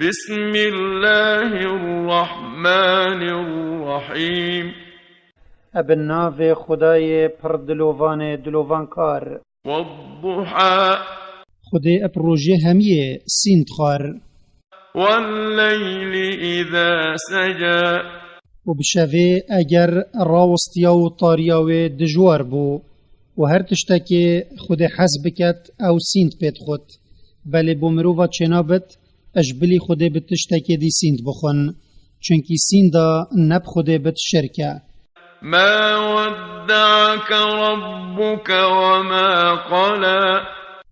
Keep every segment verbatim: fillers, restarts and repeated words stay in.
بسم الله الرحمن الرحيم. Ebe navê Xwedayê pir dilovanê dilovankar. والضحى. Xwedê eb rojê hemiyê sînd xwar. والليل إذا سجى. Û bi şevê eger rawistiya û tariya wê dijwar bû û her tiştekê Xwedê hez biket ew sînd pê dixwit. Belê bo mirova çênabit, ez ji bilî Xwedê bi tiştekê dî sînd bixwin. Çunkî sînda ne bi Xwedê bit şirk e. ما ودعك ربك وما قلى.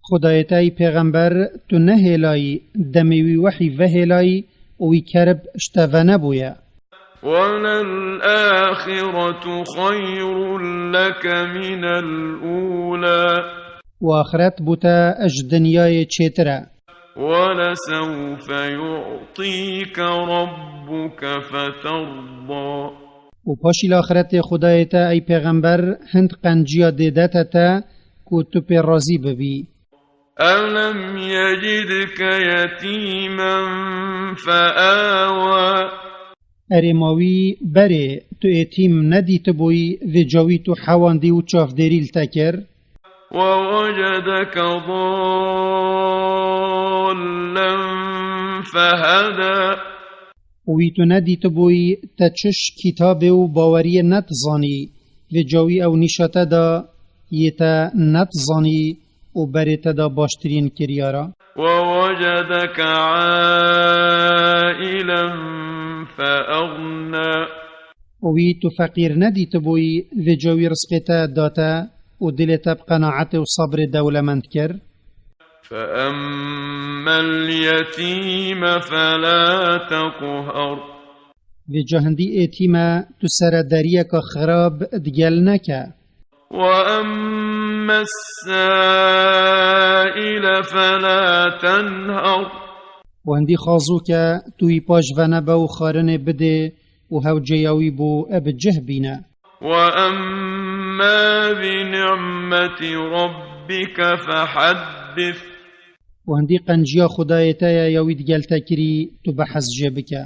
Xwedayê te ey pêxember tu nehêlayî, demê wî wehî vehêlayî û wî kerb ji te venebûye. وللآخرة خير لك من الأولى. Û axiret bo te ji dinyayê çêtir e. ولسوف يعطيك ربك فترضى. Û paşî li axiretê Xwedayê te ey pêxember hind qenciya dê dete te ku tu pê razî bibî. ألم يجدك يتيما فآوى. Erê ma wî berê tu êtîm nedîtibûyî, vêca wî tu hewandî û çavdêrî li te kir. ووجدك ضالا فهدى. Û wî tu nedîtibûyî te çiş kitabê û baweriyê nedizanî, vêca wî ew nîşa te da yê te nedizanî û berê te da baştirîn kiryara. ووجدك عائلا فأغنى. Û wî tu feqîr nedîtibûyî, vêca wî rizqê te da te û dilê te bi qenaetê û sebrê dewlemend kir. فأما اليتيم فلا تقهر. Vêca hindî êtîme tu sere deriyeka xirab digel neke. وأما السائل فلا تنهر. Û hindî xazûke tu wî paş venebe û xwarinê bidê û hewceya wî bo e bi cih bîne. وأما بنعمة ربك فحدث. Û hindî qenciya Xwedayê te ye ya wî digel te kirî, tu behs jê bike.